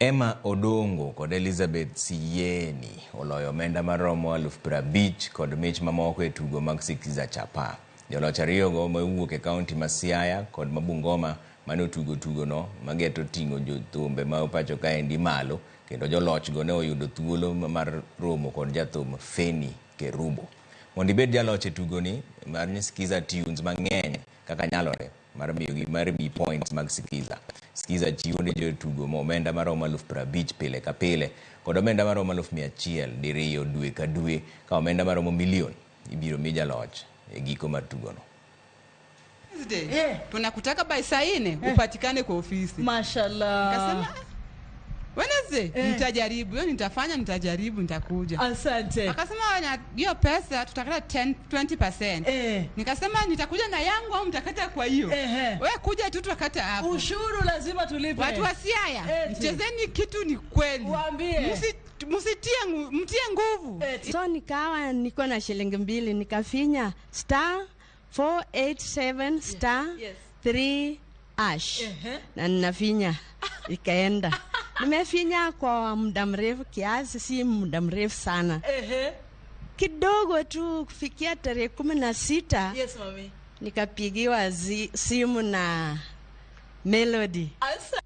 Emma Odongo kod Elizabeth Siyeni oloyo omenda maromo 50,000 kod mich mamoko e tugo mag Sikiza Chapaa. Joloch ariyogo mowuok e kaunti ma Siaya kod ma Bungoma mane otugo tugono mageto ting'o jothumbe ma pacho kaendi malo kendo jolochgo ne oyudo thuolo mar romo kod jathum Fenny Kerubo. Mondo ibed jaloch e tugoni mar Skiza tunes mang'eny kaka nyalore mar miyogi mar miyi points mag Skiza. Skiza chiwo ne jotugo omenda maromo 50,000 pile ka pile kod omenda maromo 100,000 diriyo dwe ka dwe ka omenda maromo milion ibiro mi jaloch e giko mar tugono. Wednesday, tunakutaka by saa 4 upatikane kwa ofisi. Mashallah. Nikasema, "Ah, Wednesday nitajaribu, hiyo nitafanya, nitajaribu, nitakuja." Asante. Akasema hiyo pesa tutakata 10 20%. Nikasema nitakuja na yangu au mtakata kwa hiyo? We kuja tu tutakata hapo. Ushuru lazima tulipe. Watu wa Siaya, Eti. mchezeni kitu ni kweli. Waambie. Mtie nguvu. Eti. So nikawa niko na shilingi 2 nikafinya star 487 star 3 hash. Na ninafinya ikaenda. Nimefinya kwa muda mrefu kiasi, si muda mrefu sana. Kidogo tu kufikia tarehe 16. Yes, mami. Nikapigiwa simu na Melody. Asa.